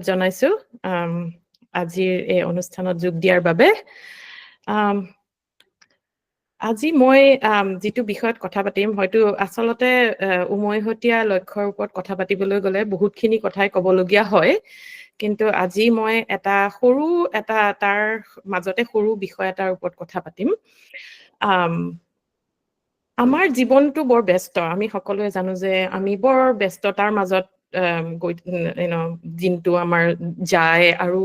জনাইছো আজিৰ এই অনুষ্ঠানত যোগ দিয়াৰ বাবে। আজি মই যিটো বিষয়ত কথা পাতিম, হয়তো আচলতে উমৈহতীয়া লক্ষ্যৰ ওপৰত কথা পাতিবলৈ গ'লে বহুতখিনি কথাই ক'বলগীয়া হয়, কিন্তু আজি মই এটা সৰু এটা তাৰ মাজতে সৰু বিষয় এটাৰ ওপৰত কথা পাতিম। আমাৰ জীৱনটো বৰ ব্যস্ত, আমি সকলোৱে জানো যে আমি বৰ ব্যস্ততাৰ মাজত গৈ দিনটো আমাৰ যায়। আৰু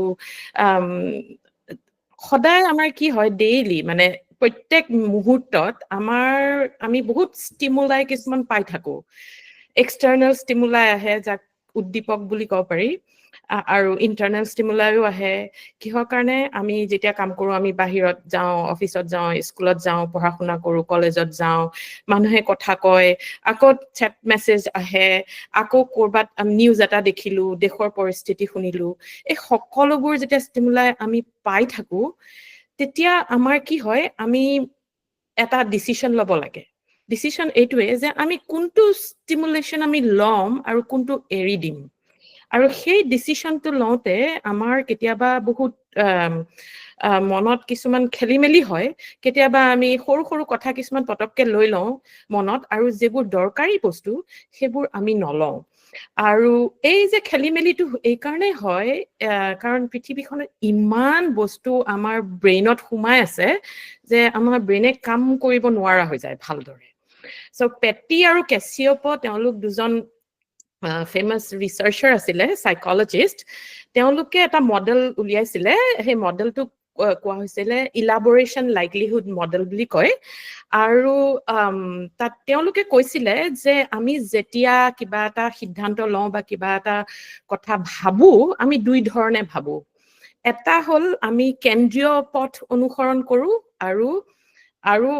সদায় আমাৰ কি হয়, ডেইলি মানে প্ৰত্যেক মুহূৰ্তত আমি বহুত ষ্টিমুলাই কিছুমান পাই থাকো। এক্সটাৰ্নেল ষ্টিমুলাই আহে, যাক উদ্দীপক বুলি ক'ব পাৰি, আৰু ইণ্টাৰনেল ষ্টিমুলাইও আহে। কিহৰ কাৰণে? আমি যেতিয়া কাম কৰোঁ, আমি বাহিৰত যাওঁ, অফিচত যাওঁ, স্কুলত যাওঁ, পঢ়া শুনা কৰোঁ, কলেজত যাওঁ, মানুহে কথা কয়, আকৌ চেট মেছেজ আহে, আকৌ ক'ৰবাত নিউজ এটা দেখিলোঁ, দেশৰ পৰিস্থিতি শুনিলোঁ। এই সকলোবোৰ যেতিয়া ষ্টিমুলাই আমি পাই থাকোঁ, তেতিয়া আমাৰ কি হয়, আমি এটা ডিচিশ্যন ল'ব লাগে। ডিচিশ্যন এইটোৱে যে আমি কোনটো ষ্টিমুলেশ্যন আমি ল'ম আৰু কোনটো এৰি দিম। আৰু সেই ডিচিশ্যনটো লওঁতে আমাৰ কেতিয়াবা বহুত মনত কিছুমান খেলি মেলি হয়। কেতিয়াবা আমি সৰু সৰু কথা কিছুমান পটককে লৈ লওঁ মনত, আৰু যিবোৰ দৰকাৰী বস্তু সেইবোৰ আমি নলওঁ। আৰু এই যে খেলি মেলিটো এইকাৰণেই হয়, কাৰণ পৃথিৱীখনত ইমান বস্তু আমাৰ ব্ৰেইনত সোমাই আছে যে আমাৰ ব্ৰেইনে কাম কৰিব নোৱাৰা হৈ যায় ভালদৰে। চ' পেটি আৰু কেচিঅপ, তেওঁলোক দুজন ফেমাছ ৰিচাৰ্চাৰ আছিলে, চাইকলজিষ্ট। তেওঁলোকে এটা মডেল উলিয়াইছিলে। সেই মডেলটোক কোৱা হৈছিলে ইলাবৰেশ্যন লাইকলিহুড মডেল বুলি কয়। আৰু তাত তেওঁলোকে কৈছিলে যে আমি যেতিয়া কিবা এটা সিদ্ধান্ত লওঁ বা কিবা এটা কথা ভাবো, আমি দুই ধৰণে ভাবো। এটা হ'ল আমি কেন্দ্ৰীয় পথ অনুসৰণ কৰোঁ, আৰু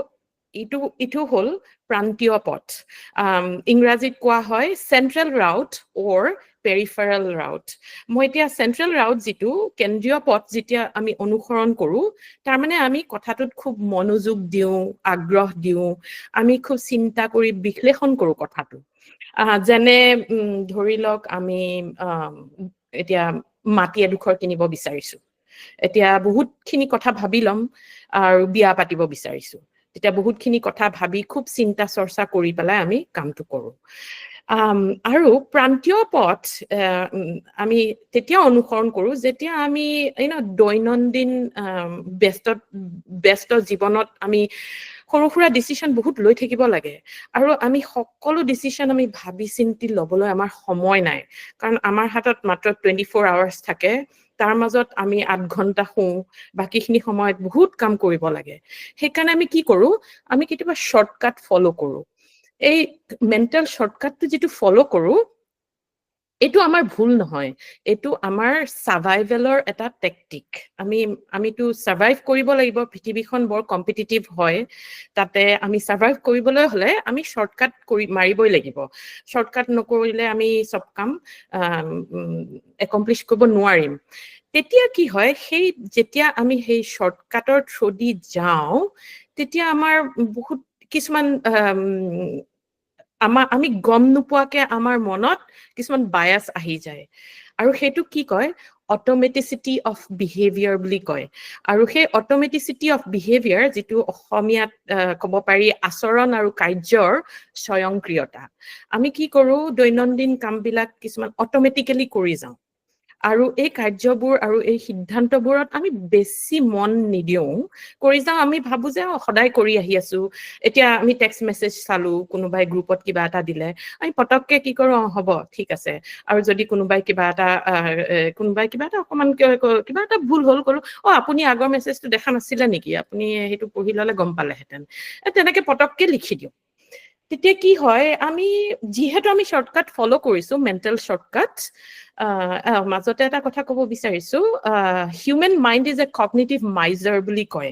ইটো হ'ল প্ৰান্তীয় পথ। ইংৰাজীত কোৱা হয় central route or peripheral route. মই এতিয়া চেণ্ট্ৰেল ৰাউট, যিটো কেন্দ্ৰীয় পথ, যেতিয়া আমি অনুসৰণ কৰোঁ, তাৰমানে আমি কথাটোত খুব মনোযোগ দিওঁ, আগ্ৰহ দিওঁ, আমি খুব চিন্তা কৰি বিশ্লেষণ কৰোঁ কথাটো। যেনে ধৰি লওক আমি এতিয়া মাটি এডোখৰ কিনিব বিচাৰিছোঁ, এতিয়া বহুতখিনি কথা ভাবি ল'ম, আৰু বিয়া পাতিব বিচাৰিছোঁ, তেতিয়া বহুতখিনি কথা ভাবি খুব চিন্তা চৰ্চা কৰি পেলাই আমি কামটো কৰোঁ। আৰু প্ৰান্তীয় পথ আমি তেতিয়া অনুসৰণ কৰোঁ যেতিয়া আমি দৈনন্দিন ব্যস্ত ব্যস্ত জীৱনত আমি সৰু সুৰা ডিচিশ্যন বহুত লৈ থাকিব লাগে, আৰু আমি সকলো ডিচিশ্যন আমি ভাবি চিন্তি ল'বলৈ আমাৰ সময় নাই, কাৰণ আমাৰ হাতত মাত্ৰ 24 আৱাৰ্ছ থাকে। তাৰ মাজত আমি 8 ঘণ্টা শুওঁ, বাকীখিনি সময়ত বহুত কাম কৰিব লাগে। সেইকাৰণে আমি কি কৰোঁ, আমি কেতিয়াবা শ্বৰ্টকাট ফ'ল' কৰোঁ। এই মেণ্টেল শ্বৰ্টকাটটো যিটো ফ'ল' কৰোঁ, এইটো আমাৰ ভুল নহয়, এইটো আমাৰ ছাৰ্ভাইভেলৰ এটা টেকটিক। আমিতো ছাৰ্ভাইভ কৰিব লাগিব, পৃথিৱীখন বৰ কম্পিটিটিভ হয়, তাতে আমি ছাৰ্ভাইভ কৰিবলৈ হ'লে আমি শ্বৰ্টকাট কৰি মাৰিবই লাগিব। শ্বৰ্টকাট নকৰিলে আমি চব কাম একমপ্লিছ কৰিব নোৱাৰিম। তেতিয়া কি হয়, সেই যেতিয়া আমি সেই শ্বৰ্টকাটৰ থ্ৰু দি যাওঁ, তেতিয়া আমাৰ বহুত কিছুমান আমি গম নোপোৱাকে আমাৰ মনত কিছুমান বায়াছ আহি যায়, আৰু সেইটো কি কয়, অট'মেটিচিটি অফ বিহেভিয়াৰ বুলি কয়। আৰু সেই অট'মেটিচিটি অফ বিহেভিয়াৰ, যিটো অসমীয়াত ক'ব পাৰি আচৰণ আৰু কাৰ্যৰ স্বয়ংক্ৰিয়তা। আমি কি কৰোঁ, দৈনন্দিন কামবিলাক কিছুমান অট'মেটিকেলি কৰি যাওঁ, আৰু এই কাৰ্যবোৰ আৰু এই সিদ্ধান্তবোৰত আমি বেছি মন নিদিওঁ, কৰি যাওঁ। আমি ভাবো যে সদায় কৰি আহি আছো। এতিয়া আমি টেক্সট মেছেজ চালো, কোনোবাই গ্ৰুপত কিবা এটা দিলে, আমি পটককে কি কৰোঁ, হ'ব ঠিক আছে। আৰু যদি কোনোবাই কিবা এটা অকণমান কিবা এটা ভুল হ'ল, ক'লো, অ' আপুনি আগৰ মেছেজটো দেখা নাছিলে নেকি, আপুনি সেইটো পঢ়ি ল'লে গম পালেহেঁতেন, তেনেকে পটককে লিখি দিওঁ। তেতিয়া কি হয়, আমি যিহেতু আমি শ্বৰ্টকাট ফ'ল' কৰিছোঁ, মেণ্টেল শ্বৰ্টকাট। মাজতে এটা কথা ক'ব বিচাৰিছোঁ, human mind is a cognitive miser বুলি কয়।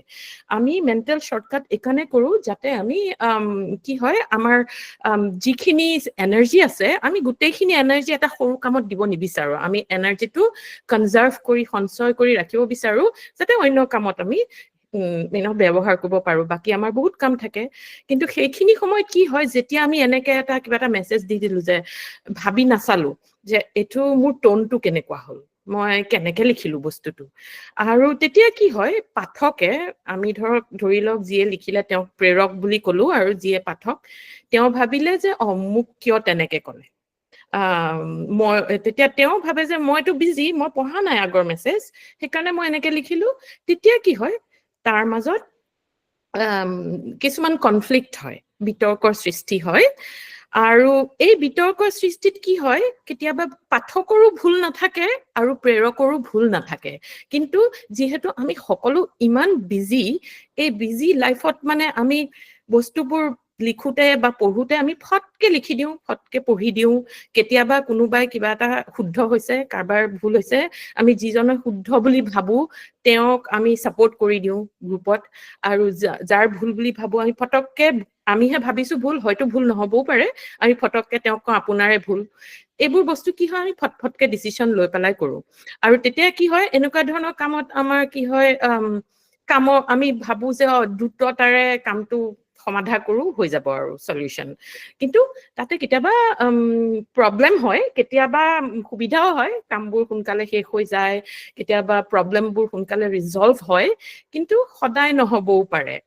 আমি মেণ্টেল শ্বৰ্টকাট এইকাৰণে কৰোঁ যাতে আমি কি হয়, আমাৰ যিখিনি এনাৰ্জি আছে, আমি গোটেইখিনি এনাৰ্জি এটা সৰু কামত দিব নিবিচাৰোঁ। আমি এনাৰ্জিটো কনজাৰ্ভ কৰি, সঞ্চয় কৰি ৰাখিব বিচাৰোঁ, যাতে অন্য কামত আমি ব্যৱহাৰ কৰিব পাৰোঁ। বাকী আমাৰ বহুত কাম থাকে, কিন্তু সেইখিনি সময়ত কি হয়, যেতিয়া আমি এনেকে এটা কিবা এটা মেছেজ দি দিলোঁ যে ভাবি নাচালো যে এইটো মোৰ টোনটো কেনেকুৱা হ'ল, মই কেনেকে লিখিলো বস্তুটো। আৰু তেতিয়া কি হয়, পাঠকে, আমি ধৰক ধৰি লওক যিয়ে লিখিলে তেওঁক প্ৰেৰক বুলি ক'লো, আৰু যিয়ে পাঠক তেওঁ ভাবিলে যে অ মোক কিয় তেনেকে ক'লে, মই তেতিয়া তেওঁ ভাবে যে মইতো বিজি, মই পঢ়া নাই আগৰ মেছেজ, সেইকাৰণে মই এনেকে লিখিলো। তেতিয়া কি হয়, তাৰ মাজত কিছুমান কনফ্লিক্ট হয়, বিতৰ্কৰ সৃষ্টি হয়। আৰু এই বিতৰ্কৰ সৃষ্টিত কি হয়, কেতিয়াবা পাঠকৰো ভুল নাথাকে আৰু প্ৰেৰকৰো ভুল নাথাকে, কিন্তু যিহেতু আমি সকলো ইমান বিজি, এই বিজি লাইফত মানে আমি বস্তুবোৰ লিখোঁতে বা পঢ়োঁতে আমি ফটকে লিখি দিওঁ, ফটকে পঢ়ি দিওঁ। কেতিয়াবা কোনোবাই কিবা এটা শুদ্ধ হৈছে, কাৰোবাৰ ভুল হৈছে, আমি যিজনে শুদ্ধ বুলি ভাবো তেওঁক আমি ছাপৰ্ট কৰি দিওঁ গ্ৰুপত, আৰু যাৰ ভুল বুলি ভাবো আমি ফটককে, আমিহে ভাবিছো ভুল, হয়তো ভুল নহ'বও পাৰে, আমি ফটককে তেওঁক কওঁ আপোনাৰে ভুল। এইবোৰ বস্তু কি হয়, আমি ফটফটকে ডিচিশ্যন লৈ পেলাই কৰোঁ। আৰু তেতিয়া কি হয়, এনেকুৱা ধৰণৰ কামত আমাৰ কি হয়, কামৰ আমি ভাবো যে দ্ৰুততাৰে কামটো সমাধা কৰোঁ, হৈ যাব আৰু চলিউশ্যন। কিন্তু তাতে কেতিয়াবা প্ৰব্লেম হয়, কেতিয়াবা সুবিধাও হয়, কামবোৰ সোনকালে শেষ হৈ যায়, কেতিয়াবা প্ৰব্লেমবোৰ সোনকালে ৰিজল্ভ হয়, কিন্তু সদায় নহ'বও পাৰে।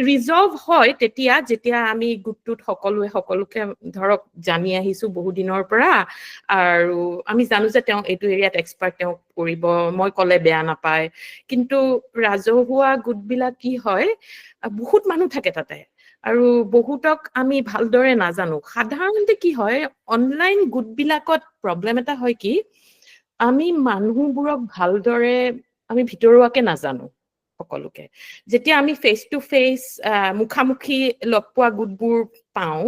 ৰিজল্ভ হয় তেতিয়া যেতিয়া আমি গোটটোত সকলোৱে সকলোকে ধৰক জানি আহিছো বহুদিনৰ পৰা, আৰু আমি জানো যে তেওঁ এইটো এৰিয়াত এক্সপাৰ্ট, তেওঁক কৰিব, মই ক'লে বেয়া নাপায়। কিন্তু ৰাজহুৱা গোটবিলাক কি হয়, বহুত মানুহ থাকে তাতে, আৰু বহুতক আমি ভালদৰে নাজানো। সাধাৰণতে কি হয়, অনলাইন গোটবিলাকত প্ৰব্লেম এটা হয় কি, আমি মানুহবোৰক ভালদৰে আমি ভিতৰুৱাকে নাজানো সকলোকে। যেতিয়া আমি ফেচ টু ফেচ মুখামুখি লগ পোৱা গোটবোৰ পাওঁ,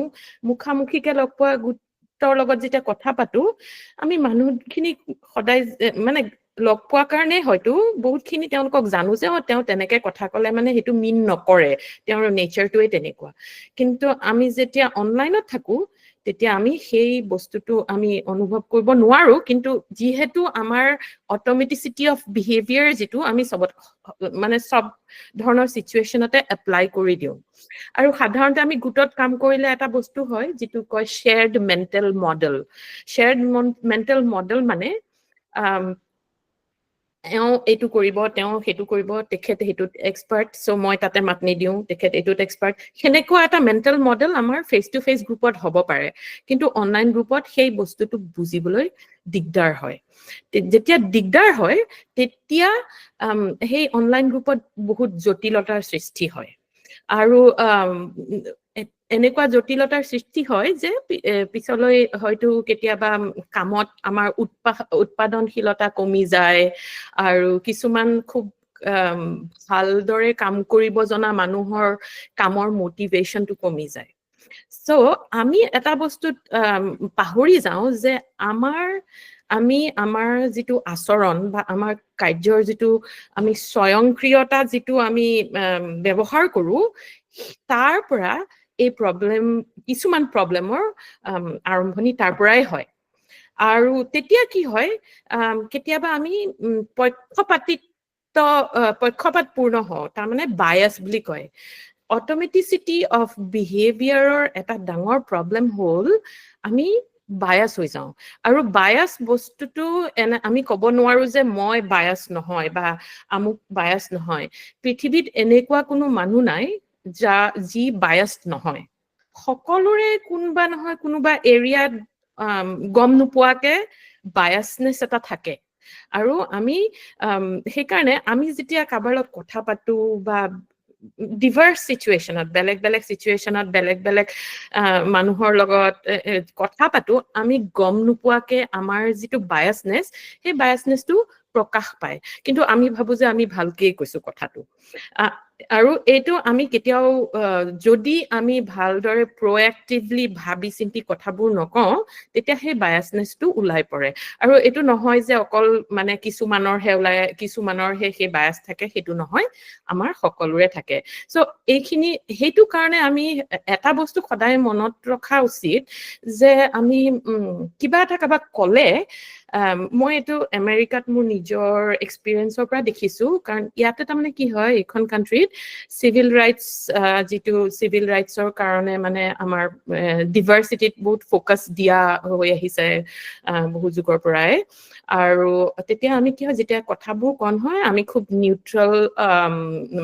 মুখামুখিকে লগ পোৱা গোটৰ লগত যেতিয়া কথা পাতো, আমি মানুহখিনিক সদায় মানে লগ পোৱা কাৰণে হয়তো বহুতখিনি তেওঁলোকক জানো যে অ তেওঁ তেনেকে কথা ক'লে মানে সেইটো মিন নকৰে, তেওঁৰ নেচাৰটোৱে তেনেকুৱা। কিন্তু আমি যেতিয়া অনলাইনত থাকো তেতিয়া আমি সেই বস্তুটো আমি অনুভৱ কৰিব নোৱাৰো। কিন্তু যিহেতু আমাৰ অট'মেটিচিটি অফ বিহেভিয়াৰ যিটো আমি চবত মানে চব ধৰণৰ চিটুৱেশ্যনতে এপ্লাই কৰি দিওঁ। আৰু সাধাৰণতে আমি গোটত কাম কৰিলে এটা বস্তু হয় যিটো কয় shared mental model. Shared mental model মানে এওঁ এইটো কৰিব, তেওঁ সেইটো কৰিব, তেখেত সেইটোত এক্সপাৰ্ট, চ' মই তাতে মাত নিদিওঁ, তেখেত এইটোত এক্সপাৰ্ট, সেনেকুৱা এটা মেণ্টেল মডেল আমাৰ ফেচ টু ফেচ গ্ৰুপত হ'ব পাৰে। কিন্তু অনলাইন গ্ৰুপত সেই বস্তুটো বুজিবলৈ দিগদাৰ হয়। যেতিয়া দিগদাৰ হয় তেতিয়া সেই অনলাইন গ্ৰুপত বহুত জটিলতাৰ সৃষ্টি হয়। আৰু এনেকুৱা জটিলতাৰ সৃষ্টি হয় যে পিছলৈ হয়তো কেতিয়াবা কামত আমাৰ উৎপাদনশীলতা কমি যায়, আৰু কিছুমান খুব ভালদৰে কাম কৰিব জনা মানুহৰ কামৰ মটিভেশ্যনটো কমি যায়। চ' আমি এটা বস্তুত পাহৰি যাওঁ যে আমি আমাৰ যিটো আচৰণ বা আমাৰ কাৰ্যৰ যিটো আমি স্বয়ংক্ৰিয়তা যিটো আমি ব্যৱহাৰ কৰোঁ, তাৰ পৰা এই প্ৰব্লেম, কিছুমান প্ৰব্লেমৰ আৰম্ভণি তাৰ পৰাই হয়। আৰু তেতিয়া কি হয়, কেতিয়াবা আমি পক্ষপাতপূৰ্ণ হওঁ, তাৰমানে বায়াছ বুলি কয়। অট'মেটিচিটি অফ বিহেভিয়াৰৰ এটা ডাঙৰ প্ৰব্লেম হ'ল আমি বায়াছ হৈ যাওঁ। আৰু বায়াছ বস্তুটো এনে আমি ক'ব নোৱাৰো যে মই বায়াছ নহয় বা আমুক বায়াছ নহয়। পৃথিৱীত এনেকুৱা কোনো মানুহ নাই যি বায়াছ নহয়। সকলোৰে কোনোবা নহয় কোনোবা এৰিয়াত গম নোপোৱাকে বায়াছনেছ এটা থাকে। আৰু আমি সেইকাৰণে আমি যেতিয়া কাৰোবাৰ লগত কথা পাতো বা ডিভাৰ্চ চিটুৱেশ্যনত, বেলেগ বেলেগ চিটুৱেশ্যনত বেলেগ বেলেগ মানুহৰ লগত কথা পাতো, আমি গম নোপোৱাকে আমাৰ যিটো বায়াছনেছ, সেই বায়াছনেছটো প্ৰকাশ পায়। কিন্তু আমি ভাবো যে আমি ভালকেই কৈছো কথাটো। আৰু এইটো আমি কেতিয়াও যদি আমি ভালদৰে প্ৰএক্টিভলি ভাবি চিন্তি কথাবোৰ নকওঁ, তেতিয়া সেই বায়াছনেছটো ওলাই পৰে। আৰু এইটো নহয় যে অকল মানে কিছুমানৰহে ওলায়, কিছুমানৰহে সেই বায়াছ থাকে, সেইটো নহয়, আমাৰ সকলোৰে থাকে। চ' এইখিনি সেইটো কাৰণে আমি এটা বস্তু সদায় মনত ৰখা উচিত যে আমি কিবা এটা কাৰোবাক ক'লে মই এইটো আমেৰিকাত মোৰ নিজৰ এক্সপিৰিয়েঞ্চৰ পৰা দেখিছোঁ, কাৰণ ইয়াতে তাৰমানে কি হয়, এইখন কাণ্ট্ৰিত চিভিল ৰাইটছ, যিটো চিভিল ৰাইটছৰ কাৰণে মানে আমাৰ ডিভাৰ্চিটিত বহুত ফ'কাছ দিয়া হৈ আহিছে বহু যুগৰ পৰাই। আৰু তেতিয়া আমি কি হয়, যেতিয়া কথাবোৰ কম হয়, আমি খুব নিউট্ৰেল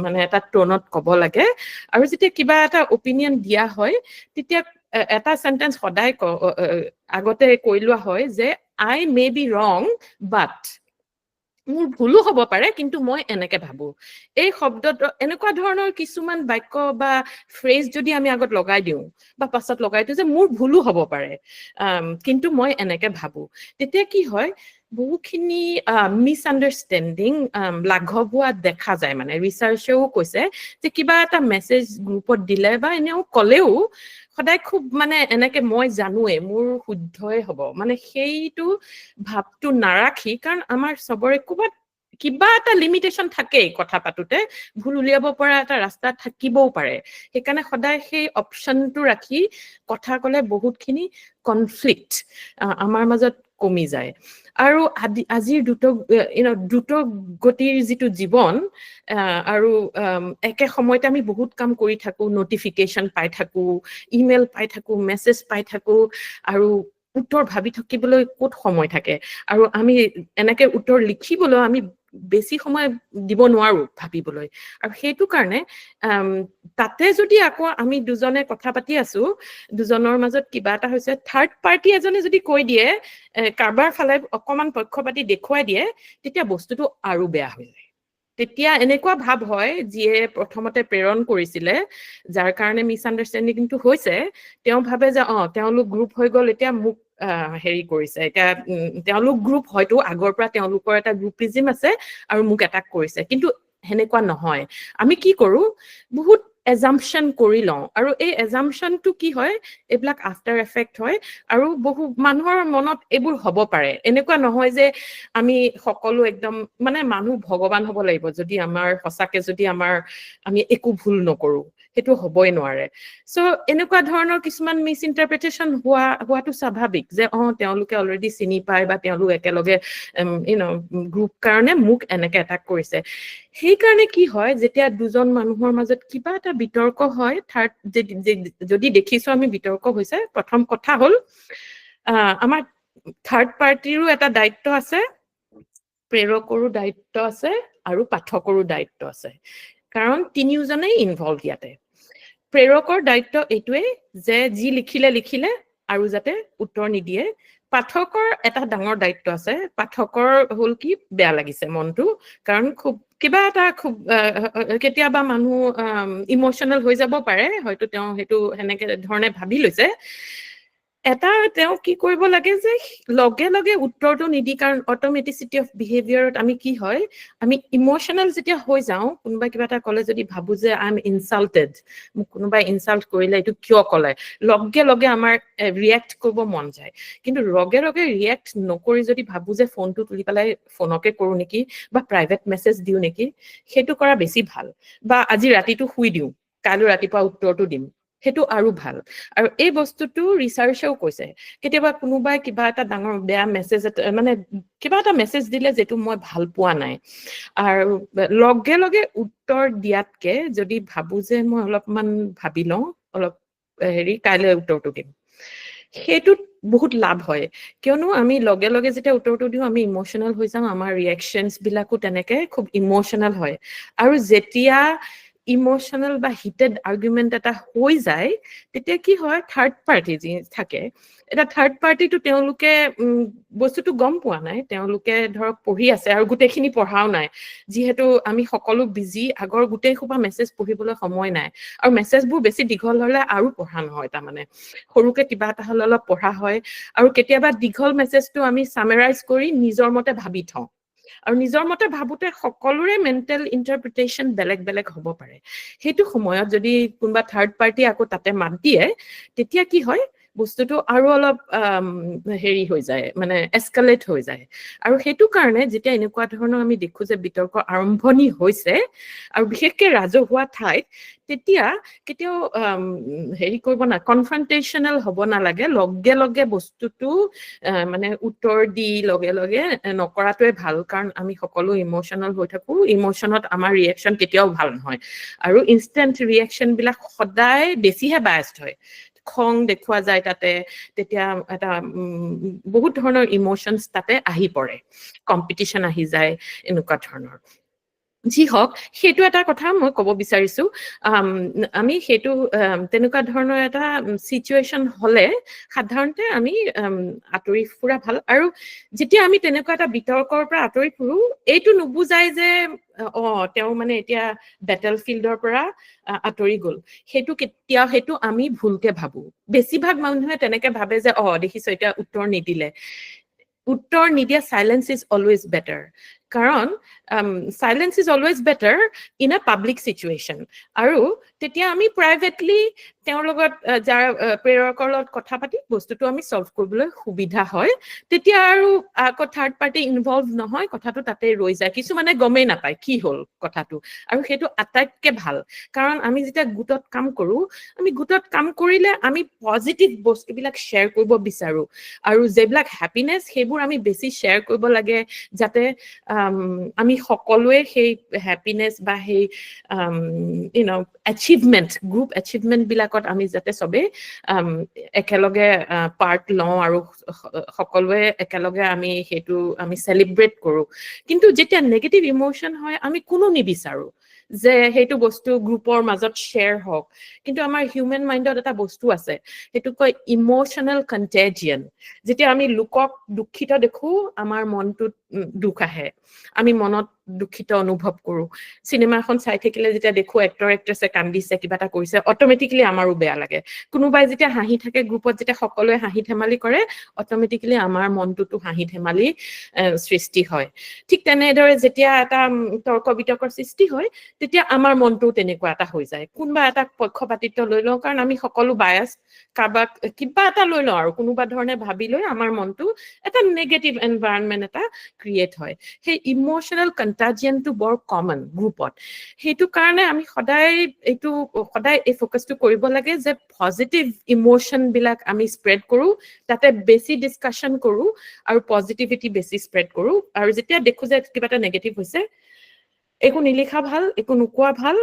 মানে এটা টোনত ক'ব লাগে। আৰু যেতিয়া কিবা এটা অপিনিয়ন দিয়া হয়, তেতিয়া এটা চেণ্টেন্স সদায় আগতে কৈ লোৱা হয় যে "I may be wrong, but", মোৰ ভুলো হ'ব পাৰে, কিন্তু মই এনেকে ভাবো। এই শব্দটো, এনেকুৱা ধৰণৰ কিছুমান বাক্য বা ফ্ৰেজ যদি আমি আগত লগাই দিওঁ বা পাছত লগাই দিওঁ যে মোৰ ভুলো হ'ব পাৰে, কিন্তু মই এনেকে ভাবো, তেতিয়া কি হয়, বহুখিনি মিছ আণ্ডাৰষ্টেণ্ডিং লাঘৱ হোৱা দেখা যায়। মানে ৰিচাৰ্চেও কৈছে যে কিবা এটা মেছেজ গ্ৰুপত দিলে বা এনেও ক'লেও সদায় খুব মানে এনেকে মই জানোৱেই, মোৰ শুদ্ধই হ'ব, মানে সেইটো ভাৱটো নাৰাখি, কাৰণ আমাৰ চবৰে ক'ৰবাত কিবা এটা লিমিটেশ্যন থাকেই, কথা পাতোতে ভুল উলিয়াব পৰা এটা ৰাস্তা থাকিবও পাৰে। সেইকাৰণে সদায় সেই অপশ্যনটো ৰাখি কথা ক'লে বহুতখিনি কনফ্লিক্ট আমাৰ মাজত কমি যায়। আৰু আজিৰ দ্ৰুত ইউ দ্ৰুত গতিৰ যিটো জীৱন আৰু একে সময়তে আমি বহুত কাম কৰি থাকো, নটিফিকেশ্যন পাই থাকো, ইমেইল পাই থাকো, মেছেজ পাই থাকো, আৰু উত্তৰ ভাবি থাকিবলৈ ক'ত সময় থাকে? আৰু আমি এনেকে উত্তৰ লিখিবলৈ আমি বেছি সময় দিব নোৱাৰো ভাবিবলৈ। আৰু সেইটো কাৰণে তাতে যদি আকৌ আমি দুজনে কথা পাতি আছো, দুজনৰ মাজত কিবা এটা হৈছে, থাৰ্ড পাৰ্টি এজনে যদি কৈ দিয়ে, কাৰোবাৰ ফালে অকমান পক্ষপাতি দেখুৱাই দিয়ে, তেতিয়া বস্তুটো আৰু বেয়া হৈ যায়। তেতিয়া এনেকুৱা ভাৱ হয়, যিয়ে প্ৰথমতে প্ৰেৰণ কৰিছিলে, যাৰ কাৰণে মিছ আণ্ডাৰষ্টেণ্ডিংটো হৈছে, তেওঁ ভাবে যে তেওঁলোক গ্ৰুপ হৈ গ'ল, এতিয়া মোক হেৰি কৰিছে। এতিয়া তেওঁলোক গ্ৰুপ হয়তো আগৰ পৰা তেওঁলোকৰ এটা গ্ৰুপিজিম আছে আৰু মোক এটাক কৰিছে। কিন্তু সেনেকুৱা নহয়। আমি কি কৰো, বহুত এজাম্পশ্যন কৰি লওঁ, আৰু এই এজাম্পশ্যনটো কি হয়, এইবিলাক আফটাৰ এফেক্ট হয়। আৰু বহু মানুহৰ মনত এইবোৰ হ'ব পাৰে। এনেকুৱা নহয় যে আমি সকলো একদম মানে মানুহ ভগৱান হ'ব লাগিব, যদি আমাৰ সঁচাকে যদি আমাৰ আমি একো ভুল নকৰো, সেইটো হ'বই নোৱাৰে। চ' এনেকুৱা ধৰণৰ কিছুমান মিছ ইণ্টাৰপ্ৰিটেশ্যন হোৱাটো স্বাভাৱিক যে তেওঁলোকে অলৰেডি চিনি পায় বা তেওঁলোক একেলগে ইউ ন গ্ৰুপ কাৰণে মোক এনেকে এটাক কৰিছে। সেইকাৰণে কি হয়, যেতিয়া দুজন মানুহৰ মাজত কিবা এটা বিতৰ্ক হয়, থাৰ্ড যদি দেখিছো আমি বিতৰ্ক হৈছে, প্ৰথম কথা হ'ল আমাৰ থাৰ্ড পাৰ্টিৰো এটা দায়িত্ব আছে, প্ৰেৰকৰো দায়িত্ব আছে আৰু পাঠকৰো দায়িত্ব আছে, কাৰণ তিনিওজনেই ইনভলভ ইয়াতে। প্ৰেৰকৰ দায়িত্ব এইটোৱেই যে যি লিখিলে লিখিলে আৰু যাতে উত্তৰ নিদিয়ে। পাঠকৰ এটা ডাঙৰ দায়িত্ব আছে। পাঠকৰ হ'ল কি, বেয়া লাগিছে মনটো, কাৰণ খুব কিবা এটা খুব কেতিয়াবা মানুহ ইম'চনেল হৈ যাব পাৰে, হয়তো তেওঁ সেইটো সেনেকে ধৰণে ভাবি লৈছে। এটা তেওঁ কি কৰিব লাগে যে লগে লগে উত্তৰটো নিদি, কাৰণ অট'মেটিচিটি অফ বিহেভিয়াৰত আমি কি হয়, আমি ইম'চনেল যেতিয়া হৈ যাওঁ, কোনোবাই কিবা এটা ক'লে যদি ভাবো যে I am insulted, মোক কোনোবাই ইনচাল্ট কৰিলে, এইটো কিয় ক'লে, লগে লগে আমাৰ ৰিয়েক্ট কৰিব মন যায়। কিন্তু লগে লগে ৰিয়েক্ট নকৰি যদি ভাবো যে ফোনটো তুলি পেলাই ফোনকে কৰোঁ নেকি বা প্ৰাইভেট মেছেজ দিওঁ নেকি, সেইটো কৰা বেছি ভাল। বা আজি ৰাতিটো শুই দিওঁ, কাইলৈ ৰাতিপুৱা উত্তৰটো দিম, সেইটো আৰু ভাল। আৰু এই বস্তুটো ৰিচাৰ্চেও কৈছে। কেতিয়াবা কোনোবাই কিবা এটা ডাঙৰ বেয়া মেছেজ এটা, মানে কিবা এটা মেছেজ দিলে যিটো মই ভাল পোৱা নাই, আৰু লগে লগে উত্তৰ দিয়াতকে যদি ভাবো যে মই অলপমান ভাবি লওঁ, অলপ হেৰি, কাইলৈ উত্তৰটো দিম, সেইটোত বহুত লাভ হয়। কিয়নো আমি লগে লগে যেতিয়া উত্তৰটো দিওঁ, আমি ইম'চনেল হৈ যাওঁ, আমাৰ ৰিয়েকশ্যনছ বিলাকো তেনেকে খুব ইম'চনেল হয়। আৰু যেতিয়া ইম'চনেল বা হিটেড আৰ্গুমেণ্ট এটা হৈ যায়, তেতিয়া কি হয়, থাৰ্ড পাৰ্টি যি থাকে, এটা থাৰ্ড পাৰ্টিটো তেওঁলোকে বস্তুটো গম পোৱা নাই, তেওঁলোকে ধৰক পঢ়ি আছে আৰু গোটেইখিনি পঢ়াও নাই, যিহেতু আমি সকলো বিজি, আগৰ গোটেই সোপা মেছেজ পঢ়িবলৈ সময় নাই, আৰু মেছেজবোৰ বেছি দীঘল হ'লে আৰু পঢ়া নহয়, তাৰমানে সৰুকে কিবা এটা হ'লে অলপ পঢ়া হয়। আৰু কেতিয়াবা দীঘল মেছেজটো আমি চামেৰাইজ কৰি নিজৰ মতে ভাবি থওঁ, আৰু নিজৰ মতে ভাবোতে সকলোৰে মেণ্টেল ইণ্টাৰপ্ৰিটেশ্যন বেলেগ বেলেগ হ'ব পাৰে। সেইটো সময়ত যদি কোনোবা থাৰ্ড পাৰ্টি আকৌ তাতে মাত দিয়ে, তেতিয়া কি হয়, বস্তুটো আৰু অলপ হেৰি হৈ যায়, মানে এস্কেলেট হৈ যায়। আৰু সেইটো কাৰণে যেতিয়া এনেকুৱা ধৰণৰ আমি দেখো যে বিতৰ্ক আৰম্ভণি হৈছে, আৰু বিশেষকে ৰাজহুৱা ঠাইত, তেতিয়া কেতিয়াও হেৰি কৰিব না, কনফ্ৰণ্টেশ্যনেল হ'ব নালাগে। লগে লগে বস্তুটো মানে উত্তৰ দি লগে লগে নকৰাটোৱে ভাল, কাৰণ আমি সকলো ইম'চনেল হৈ থাকো। ইম'চনত আমাৰ ৰিয়েকশ্যন কেতিয়াও ভাল নহয়, আৰু ইনষ্টেণ্ট ৰিয়েকশ্যন বিলাক সদায় বেছিহে বায়াছড হয়, খং দেখুওৱা যায় তাতে। তেতিয়া এটা বহুত ধৰণৰ ইম'চনছ তাতে আহি পৰে, কম্পিটিশ্যন আহি যায়, এনেকুৱা ধৰণৰ। যি হওক, সেইটো এটা কথা মই ক'ব বিচাৰিছো। আমি সেইটো তেনেকুৱা ধৰণৰ এটা চিটুৱেশ্যন হ'লে সাধাৰণতে আমি আঁতৰি ফুৰা ভাল। আৰু যেতিয়া আমি তেনেকুৱা এটা বিতৰ্কৰ পৰা আঁতৰি ফুৰো, এইটো নুবুজাই যে তেওঁ মানে এতিয়া বেটেল ফিল্ডৰ পৰা আঁতৰি গ'ল। সেইটো কেতিয়াও, সেইটো আমি ভুলকে ভাবো। বেছিভাগ মানুহে তেনেকে ভাবে যে দেখিছো, এতিয়া উত্তৰ নিদিলে। উত্তৰ নিদিয়া, silence is always better, কাৰণ silence is always better in a public situation. আৰু তেতিয়া আমি প্ৰাইভেটলি তেওঁৰ লগত, যাৰ প্ৰেৰকৰ লগত কথা পাতি বস্তুটো আমি চল্ভ কৰিবলৈ সুবিধা হয়। তেতিয়া আৰু আকৌ থাৰ্ড পাৰ্টি ইনভলভ নহয়, কথাটো তাতে ৰৈ যায়। কিছুমানে গমেই নাপায় কি হ'ল কথাটো, আৰু সেইটো আটাইতকৈ ভাল, কাৰণ আমি যেতিয়া গোটত কাম কৰোঁ, আমি গোটত কাম কৰিলে আমি পজিটিভ বস্তুবিলাক শ্বেয়াৰ কৰিব বিচাৰোঁ, আৰু যিবিলাক হেপিনেছ সেইবোৰ আমি বেছি শ্বেয়াৰ কৰিব লাগে, যাতে আমি সকলোৱে সেই হেপিনেছ বা সেই এচিভমেণ্ট, গ্ৰুপ এচিভমেণ্টবিলাকত আমি যাতে চবেই একেলগে পাৰ্ট লওঁ আৰু সকলোৱে একেলগে আমি সেইটো আমি চেলিব্ৰেট কৰোঁ। কিন্তু যেতিয়া নেগেটিভ ইম'চন হয়, আমি কোনো নিবিচাৰোঁ যে সেইটো বস্তু গ্ৰুপৰ মাজত শ্বেয়াৰ হওক। কিন্তু আমাৰ হিউমেন মাইণ্ডত এটা বস্তু আছে, সেইটো কয় ইম'চনেল কণ্টেজিয়ন। যেতিয়া আমি লোকক দুখিত দেখো, আমাৰ মনটোত দুখ আহে, আমি মনত দুখিত অনুভৱ কৰোঁ। চিনেমা এখন চাই থাকিলে যেতিয়া দেখো এক্টৰ এক্ট্ৰেছে কান্দিছে, কিবা এটা কৰিছে, অট'মেটিকেলি আমাৰো বেয়া লাগে। কোনোবাই যেতিয়া হাঁহি থাকে, গ্ৰুপত যেতিয়া সকলোৱে হাঁহি ধেমালি কৰে, অট'মেটিকেলি আমাৰ মনটোতো হাঁহি ধেমালি সৃষ্টি হয়। ঠিক তেনেদৰে যেতিয়া এটা তৰ্ক বিতৰ্কৰ সৃষ্টি হয়, তেতিয়া আমাৰ মনটোও তেনেকুৱা এটা হৈ যায়। কোনোবা এটা পক্ষপাতিত্ব লৈ লওঁ, কাৰণ আমি সকলো বায়াছ, কাৰোবাক কিবা এটা লৈ লওঁ আৰু কোনোবা ধৰণে ভাবি লৈ আমাৰ মনটো এটা নেগেটিভ এনভাইৰনমেণ্ট এটা ক্ৰিয়েট হয়। সেই ইম'চনেল কণ্টাজিয়নটো বৰ কমন গ্ৰুপত। সেইটো কাৰণে আমি সদায় এইটো, সদায় এই ফ'কাছটো কৰিব লাগে যে পজিটিভ ইম'চনবিলাক আমি স্প্ৰেড কৰোঁ, তাতে বেছি ডিছকাশ্যন কৰোঁ আৰু পজিটিভিটি বেছি স্প্ৰেড কৰোঁ। আৰু যেতিয়া দেখোঁ যে কিবা এটা নেগেটিভ হৈছে, একো নিলিখা ভাল, একো নোকোৱা ভাল,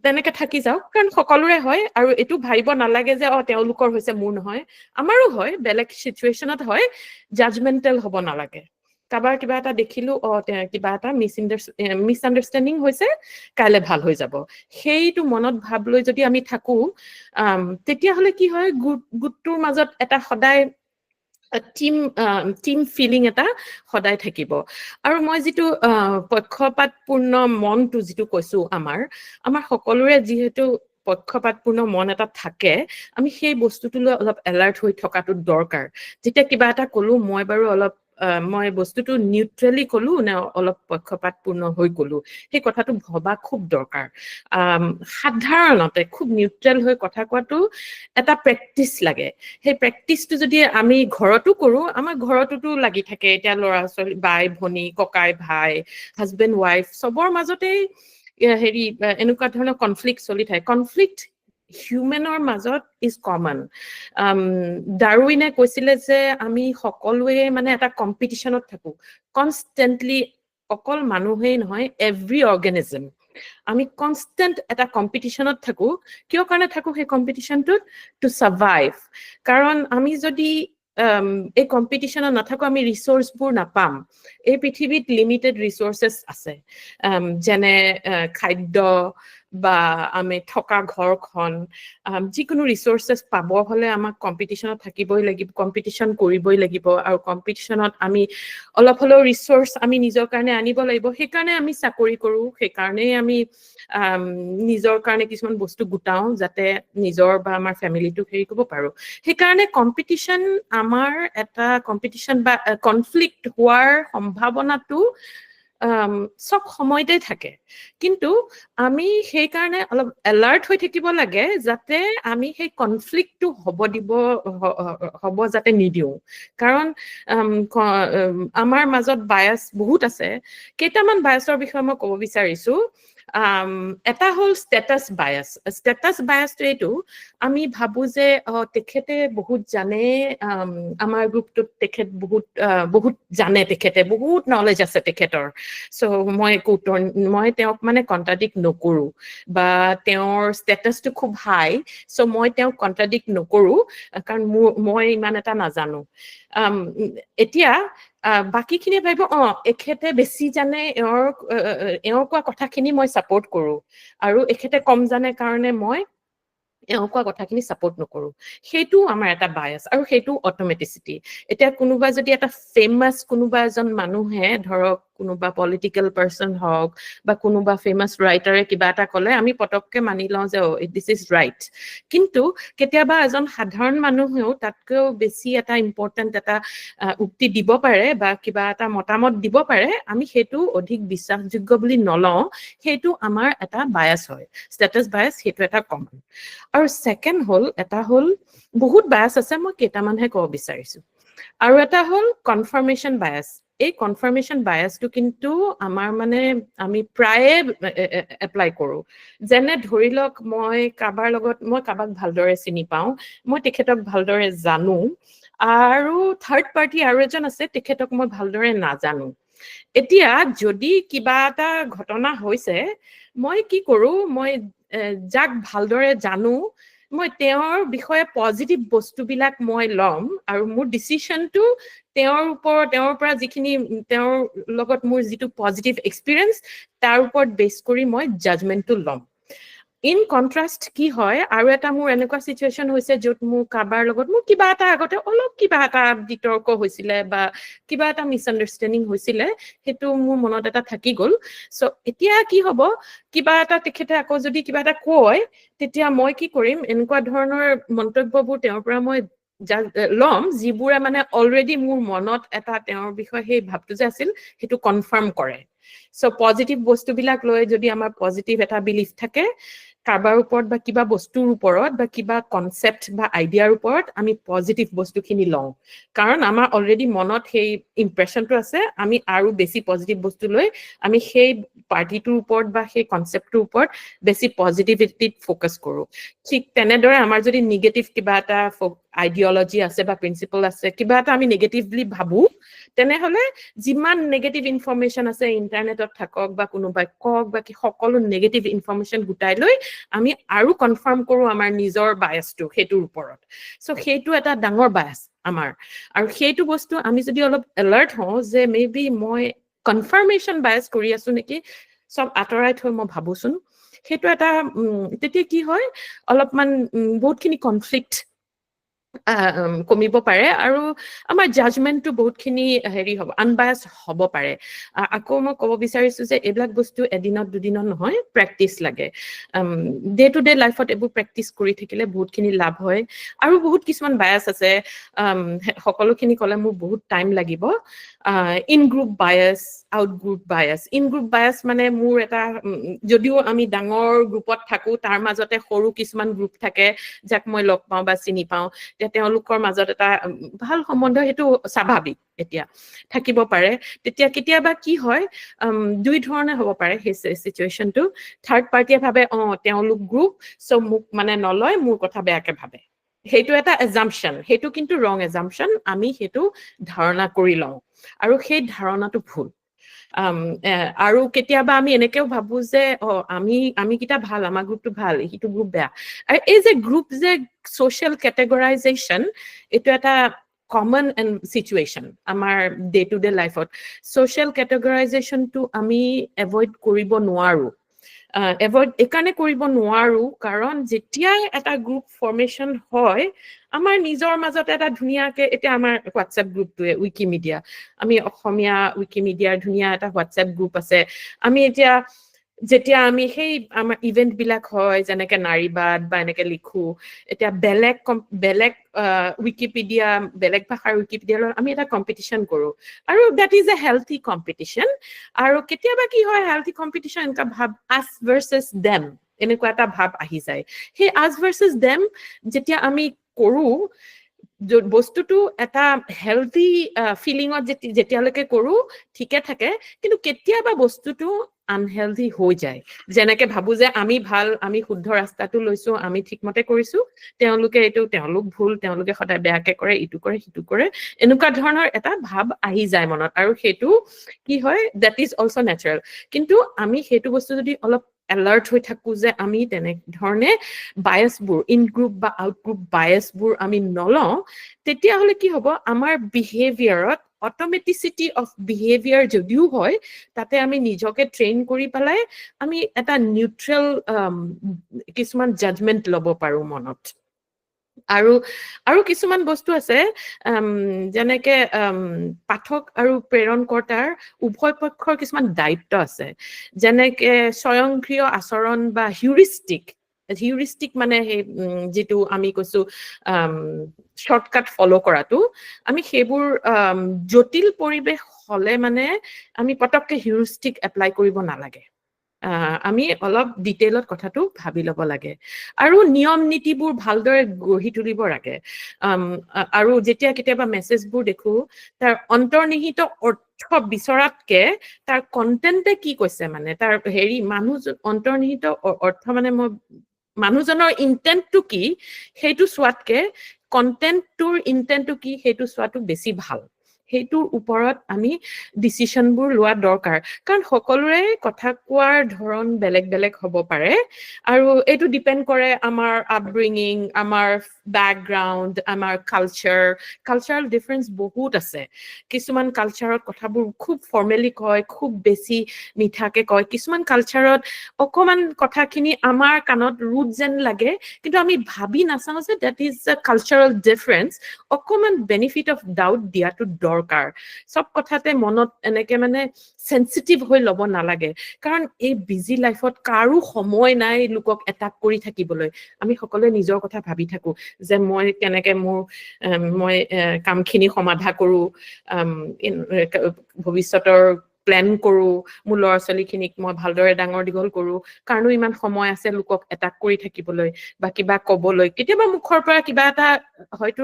তেনেকে থাকি যাওক, কাৰণ সকলোৰে হয়। আৰু এইটো ভাবিব নালাগে যে তেওঁলোকৰ হৈছে, মোৰ নহয়, আমাৰো হয়, বেলেগ চিটুৱেশ্যনত হয়। জাজমেণ্টেল হ'ব নালাগে। কাৰোবাৰ কিবা এটা দেখিলো, কিবা এটা মিছ আণ্ডাৰষ্টেণ্ডিং হৈছে, কাইলৈ ভাল হৈ যাব, সেইটো মনত ভাব লৈ যদি আমি থাকো, তেতিয়াহ'লে কি হয়, গোটটোৰ মাজত এটা সদায় টিম ফিলিং এটা সদায় থাকিব। আৰু মই যিটো পক্ষপাতপূৰ্ণ মনটো যিটো কৈছো, আমাৰ সকলোৰে যিহেতু পক্ষপাতপূৰ্ণ মন এটা থাকে, আমি সেই বস্তুটোলৈ অলপ এলাৰ্ট হৈ থকাটো দৰকাৰ। যেতিয়া কিবা এটা ক'লো, মই বাৰু অলপ মই বস্তুটো নিউট্ৰেলি ক'লো নে অলপ পক্ষপাতপূৰ্ণ হৈ ক'লো, সেই কথাটো ভবা খুব দৰকাৰ। সাধাৰণতে খুব নিউট্ৰেল হৈ কথা কোৱাটো এটা প্ৰেক্টিচ লাগে। সেই প্ৰেক্টিচটো যদি আমি ঘৰতো কৰোঁ, আমাৰ ঘৰতোতো লাগি থাকে এতিয়া ল'ৰা ছোৱালী, বাই ভনী, ককাই ভাই, হাজবেণ্ড ৱাইফ, চবৰ মাজতেই হেৰি এনেকুৱা ধৰণৰ কনফ্লিক্ট চলি থাকে। কনফ্লিক্ট হিউমেনৰ মাজত is common. ডাৰউইনে কৈছিলে যে আমি সকলোৱে মানে এটা কম্পিটিশ্যনত থাকোঁ কনষ্টেণ্টলি, অকল মানুহেই নহয়, এভৰি অৰ্গেনিজম আমি কনষ্টেণ্ট এটা কম্পিটিশ্যনত থাকোঁ। কিয় কাৰণে থাকোঁ সেই কম্পিটিশ্যনটোত? Two survive. কাৰণ আমি যদি এই কম্পিটিশ্যনত নাথাকোঁ, আমি ৰিচ'ৰ্চবোৰ নাপাম। এই পৃথিৱীত লিমিটেড ৰিচ'ৰ্চেছ আছে, যেনে খাদ্য বা আমি থকা ঘৰখন, যিকোনো ৰিচ'ৰ্চেছ পাব হ'লে আমাক কম্পিটিশ্যনত থাকিবই লাগিব, কম্পিটিশ্যন কৰিবই লাগিব। আৰু কম্পিটিশ্যনত আমি অলপ হ'লেও ৰিচ'ৰ্চ আমি নিজৰ কাৰণে আনিব লাগিব। সেইকাৰণে আমি চাকৰি কৰোঁ, সেইকাৰণেই আমি নিজৰ কাৰণে কিছুমান বস্তু গোটাওঁ, যাতে নিজৰ বা আমাৰ ফেমিলিটোক হেৰি কৰিব পাৰোঁ। সেইকাৰণে কম্পিটিশ্যন, আমাৰ এটা কম্পিটিশ্যন বা কনফ্লিক্ট হোৱাৰ সম্ভাৱনাটো চব সময়তে থাকে, কিন্তু আমি সেইকাৰণে অলপ এলাৰ্ট হৈ থাকিব লাগে যাতে আমি সেই কনফ্লিক্টটো হ'ব যাতে নিদিওঁ। কাৰণ আমাৰ মাজত বায়াছ বহুত আছে। কেইটামান বায়াছৰ বিষয়ে মই ক'ব বিচাৰিছো। এটা হ'ল ষ্টেটাছ বায়াছ। ষ্টেটাছ বায়াছটো এইটো, আমি ভাবো যে তেখেতে বহুত জানে, আমাৰ গ্ৰুপটোত তেখেত বহুত বহুত জানে, তেখেতে বহুত নলেজ আছে তেখেতৰ, চ' মই একো উত্তৰ, মই তেওঁক মানে কণ্ট্ৰাডিক্ট নকৰোঁ, বা তেওঁৰ ষ্টেটাছটো খুব হাই, চ' মই তেওঁক কণ্ট্ৰাডিক্ট নকৰোঁ কাৰণ মই ইমান এটা নাজানো। এতিয়া বাকীখিনিয়ে ভাবিব, এখেতে বেছি জানে, এওঁৰ কোৱা কথাখিনি মই ছাপৰ্ট কৰোঁ, আৰু এখেতে কম জানে কাৰণে মই এওঁ কোৱা কথাখিনি ছাপৰ্ট নকৰোঁ। সেইটো আমাৰ এটা বায়াছ আৰু সেইটো অট'মেটিচিটি। এতিয়া কোনোবা যদি এটা ফেমাছ কোনোবা এজন মানুহে, ধৰক কোনোবা পলিটিকেল পাৰ্চন হওক বা কোনোবা ফেমাছ ৰাইটাৰে কিবা এটা ক'লে আমি পটককে মানি লওঁ যে this is right. কিন্তু কেতিয়াবা এজন সাধাৰণ মানুহেও তাতকৈও বেছি এটা ইম্পৰ্টেণ্ট এটা উক্তি দিব পাৰে বা কিবা এটা মতামত দিব পাৰে, আমি সেইটো অধিক বিশ্বাসযোগ্য বুলি নলওঁ। সেইটো আমাৰ এটা বায়াছ হয়, ষ্টেটাছ বায়াছ, সেইটো এটা কমন। আৰু ছেকেণ্ড হ'ল, এটা হ'ল বহুত বায়াছ আছে, মই কেইটামানহে ক'ব বিচাৰিছো। আৰু এটা হ'ল কনফাৰ্মেশ্যন বায়াছ। এই কনফাৰ্মেশ্যন বায়াছটো কিন্তু আমাৰ মানে আমি প্ৰায়ে এপ্লাই কৰোঁ। যেনে ধৰি লওক মই কাৰোবাৰ লগত, মই কাৰোবাক ভালদৰে চিনি পাওঁ, মই তেখেতক ভালদৰে জানো, আৰু থাৰ্ড পাৰ্টি আৰু এজন আছে, তেখেতক মই ভালদৰে নাজানো। এতিয়া যদি কিবা এটা ঘটনা হৈছে, মই কি কৰোঁ, মই যাক ভালদৰে জানো মই তেওঁৰ বিষয়ে পজিটিভ বস্তুবিলাক মই ল'ম, আৰু মোৰ ডিচিশ্যনটো তেওঁৰ ওপৰত, তেওঁৰ পৰা যিখিনি, তেওঁৰ লগত মোৰ যিটো পজিটিভ এক্সপিৰিয়েঞ্চ তাৰ ওপৰত বেছ কৰি মই জাজমেণ্টটো ল'ম। ইন কণ্ট্ৰাষ্ট কি হয়, আৰু এটা মোৰ এনেকুৱা চিটুৱেশ্যন হৈছে য'ত মোৰ কাৰোবাৰ লগত মোৰ কিবা এটা আগতে অলপ কিবা এটা বিতৰ্ক হৈছিলে বা কিবা এটা মিছআণ্ডাৰষ্টেণ্ডিং হৈছিলে, সেইটো মোৰ মনত এটা থাকি গ'ল। চ' এতিয়া কি হ'ব, কিবা এটা তেখেতে আকৌ যদি কিবা এটা কয়, তেতিয়া মই কি কৰিম, এনেকুৱা ধৰণৰ মন্তব্যবোৰ তেওঁৰ পৰা মই ল'ম যিবোৰে মানে অলৰেডি মোৰ মনত এটা তেওঁৰ বিষয়ে সেই ভাৱটো যে আছিল সেইটো কনফাৰ্ম কৰে। চ' পজিটিভ বস্তুবিলাক লৈ যদি আমাৰ পজিটিভ এটা বিলিফ থাকে কাৰোবাৰ ওপৰত বা কিবা বস্তুৰ ওপৰত বা কিবা কনচেপ্ট বা আইডিয়াৰ ওপৰত, আমি পজিটিভ বস্তুখিনি লওঁ, কাৰণ আমাৰ অলৰেডি মনত সেই ইম্প্ৰেশ্যনটো আছে। আমি আৰু বেছি পজিটিভ বস্তু লৈ আমি সেই পাৰ্টিটোৰ ওপৰত বা সেই কনচেপ্টটোৰ ওপৰত বেছি পজিটিভিটিত ফ'কাছ কৰোঁ। ঠিক তেনেদৰে আমাৰ যদি নিগেটিভ কিবা এটা আইডিঅলজি আছে বা প্ৰিন্সিপল আছে, কিবা এটা আমি নিগেটিভলি ভাবোঁ, তেনেহ'লে যিমান নিগেটিভ ইনফৰ্মেশ্যন আছে ইণ্টাৰনেটত থাকক বা কোনোবাই কওক বা কি, সকলো নিগেটিভ ইনফৰ্মেশ্যন গোটাই লৈ আমি আৰু কনফাৰ্ম কৰোঁ আমাৰ নিজৰ বায়াছটো সেইটোৰ ওপৰত। চ' সেইটো এটা ডাঙৰ বায়াছ আমাৰ। আৰু সেইটো বস্তু আমি যদি অলপ এলাৰ্ট হওঁ যে মে বি মই কনফাৰ্মেশ্যন বায়াছ কৰি আছো নেকি, চব আঁতৰাই থৈ মই ভাবোচোন, সেইটো এটা তেতিয়া কি হয়, অলপমান বহুতখিনি কনফ্লিক্ট কমিব পাৰে আৰু আমাৰ জাজমেণ্টটো বহুতখিনি হেৰি হ'ব, আনবায়াছ হ'ব পাৰে। আকৌ মই ক'ব বিচাৰিছো যে এইবিলাক বস্তু এদিনত দুদিনত নহয়, প্ৰেক্টিচ লাগে। ডে টু ডে লাইফত এইবোৰ প্ৰেক্টিচ কৰি থাকিলে বহুতখিনি লাভ হয়। আৰু বহুত কিছুমান বায়াছ আছে, সকলোখিনি ক'লে মোৰ বহুত টাইম লাগিব। In group bias, out group bias. In group bias মানে মোৰ এটা, যদিও আমি ডাঙৰ গ্ৰুপত থাকোঁ, তাৰ মাজতে সৰু কিছুমান গ্ৰুপ থাকে যাক মই লগ পাওঁ বা চিনি পাওঁ, তেতিয়া তেওঁলোকৰ মাজত এটা ভাল সম্বন্ধ, সেইটো স্বাভাৱিক এতিয়া থাকিব পাৰে। তেতিয়া কেতিয়াবা কি হয়, দুই ধৰণে হ'ব পাৰে সেই চিটুৱেশ্যনটো। থাৰ্ড পাৰ্টিয়ে ভাবে, তেওঁলোক গ্ৰুপ, চ' মোক মানে নলয়, মোৰ কথা বেয়াকে ভাবে। সেইটো এটা এজাম্পশ্যন, সেইটো কিন্তু ৰং এজাম্পশ্যন, আমি সেইটো ধাৰণা কৰি লওঁ আৰু সেই ধাৰণাটো ভুল। আৰু কেতিয়াবা আমি এনেকেও ভাবো যে আমি কেইটা ভাল, আমাৰ গ্ৰুপটো ভাল, সিটো গ্ৰুপ বেয়া। আৰু এই যে গ্ৰুপ যে ছ'চিয়েল কেটেগৰাইজেশ্যন, এইটো এটা কমন চিটুৱেশ্যন আমাৰ ডে টু ডে লাইফত। ছ'চিয়েল কেটেগৰাইজেশ্যনটো আমি এভইড কৰিব নোৱাৰো। এভইড এইকাৰণে কৰিব নোৱাৰো কাৰণ যেতিয়াই এটা গ্ৰুপ ফৰ্মেশ্যন হয়, আমাৰ নিজৰ মাজত এটা ধুনীয়াকে, এতিয়া আমাৰ হোৱাটছএপ গ্ৰুপটোৱে উইকিমিডিয়া, আমি অসমীয়া উইকিমিডিয়াৰ ধুনীয়া এটা হোৱাটছএপ গ্ৰুপ আছে। আমি এতিয়া যেতিয়া আমি সেই আমাৰ ইভেণ্টবিলাক হয়, যেনেকে নাৰীবাদ বা এনেকে লিখো, এতিয়া বেলেগ বেলেগ উইকিপিডিয়া, বেলেগ ভাষাৰ উইকিপিডিয়াৰ লগত আমি এটা কম্পিটিশ্যন কৰোঁ আৰু that is a healthy competition। আৰু কেতিয়াবা কি হয়, হেল্থি কম্পিটিশ্যন এনেকুৱা ভাৱ, আছ ভাৰ্চেছ দেম, এনেকুৱা এটা ভাৱ আহি যায়। সেই আছ ভাৰ্চেছ দেম যেতিয়া আমি কৰোঁ, বস্তুটো এটা হেল্থি ফিলিঙত যেতিয়ালৈকে কৰোঁ ঠিকে থাকে, কিন্তু কেতিয়াবা বস্তুটো আনহেল্থি হৈ যায়। যেনেকে ভাবো যে আমি ভাল, আমি শুদ্ধ ৰাস্তাটো লৈছো, আমি ঠিকমতে কৰিছো, তেওঁলোকে এইটো, তেওঁলোক ভুল, তেওঁলোকে সদায় বেয়াকে কৰে, ইটো কৰে, সিটো কৰে, এনেকুৱা ধৰণৰ এটা ভাৱ আহি যায় মনত। আৰু সেইটো কি হয়, that is also natural। কিন্তু আমি সেইটো বস্তু যদি অলপ এলাৰ্ট হৈ থাকো যে আমি তেনেধৰণে বায়চবোৰ, ইন গ্ৰুপ বা আউট গ্ৰুপ বায়চবোৰ আমি নলওঁ, তেতিয়াহ'লে কি হ'ব, আমাৰ বিহেভিয়াৰত অট'মেটিচিটি অফ বিহেভিয়াৰ যদিও হয়, তাতে আমি নিজকে ট্ৰেইন কৰি পেলাই আমি এটা নিউট্ৰেল কিছুমান জাজমেণ্ট ল'ব পাৰোঁ মনত। আৰু কিছুমান বস্তু আছে, যেনেকে পাঠক আৰু প্ৰেৰণকৰ্তাৰ উভয় পক্ষৰ কিছুমান দায়িত্ব আছে, যেনেকে স্বয়ংক্ৰিয় আচৰণ বা হিউৰিষ্টিক। হিউৰিষ্টিক মানে সেই যিটো আমি কৈছো শ্বৰ্টকাট ফ'ল' কৰাটো। আমি সেইবোৰ জটিল পৰিৱেশ হ'লে মানে আমি পটককে হিউৰিষ্টিক এপ্লাই কৰিব নালাগে, আমি অলপ ডিটেইলত কথাটো ভাবি ল'ব লাগে আৰু নিয়ম নীতিবোৰ ভালদৰে গঢ়ি তুলিব লাগে। আৰু যেতিয়া কেতিয়াবা মেছেজবোৰ দেখো, তাৰ অন্তৰ্নিহিত অৰ্থ বিচৰাতকে তাৰ কণ্টেণ্টে কি কৈছে, মানে তাৰ হেৰি মানুহ অন্তৰ্নিহিত অৰ্থ মানে মই মানুহজনৰ ইণ্টেণ্টটো কি সেইটো চোৱাতকে কণ্টেণ্টটোৰ ইণ্টেণ্টটো কি সেইটো চোৱাটো বেছি ভাল। সেইটোৰ ওপৰত আমি ডিচিশ্যনবোৰ লোৱা দৰকাৰ, কাৰণ সকলোৰে কথা কোৱাৰ ধৰণ বেলেগ বেলেগ হ'ব পাৰে আৰু এইটো ডিপেণ্ড কৰে আমাৰ আপব্ৰিঙিং, আমাৰ বেকগ্ৰাউণ্ড, আমাৰ কালচাৰ। কালচাৰেল ডিফাৰেঞ্চ বহুত আছে। কিছুমান কালচাৰত কথাবোৰ খুব ফৰ্মেলি কয়, খুব বেছি মিঠাকে কয়। কিছুমান কালচাৰত অকণমান কথাখিনি আমাৰ কাণত ৰুড যেন লাগে, কিন্তু আমি ভাবি নাচাওঁ যে that is a cultural difference। অকণমান বেনিফিট অফ ডাউট দিয়াটো দৰকাৰ। চব কথাতে মনত এনেকে মানে চেঞ্চিটিভ হৈ ল'ব নালাগে, কাৰণ এই বিজি লাইফত কাৰো সময় নাই লোকক এটাক কৰি থাকিবলৈ। আমি সকলোৱে নিজৰ কথা ভাবি থাকো যে মই কেনেকে মোৰ মই কামখিনি সমাধা কৰোঁ, ভৱিষ্যতৰ প্লেন কৰোঁ, মোৰ ল'ৰা ছোৱালীখিনিক মই ভালদৰে ডাঙৰ দীঘল কৰোঁ। কাৰণো ইমান সময় আছে লোকক এটাক কৰি থাকিবলৈ বা কিবা ক'বলৈ? কেতিয়াবা মুখৰ পৰা কিবা এটা হয়তো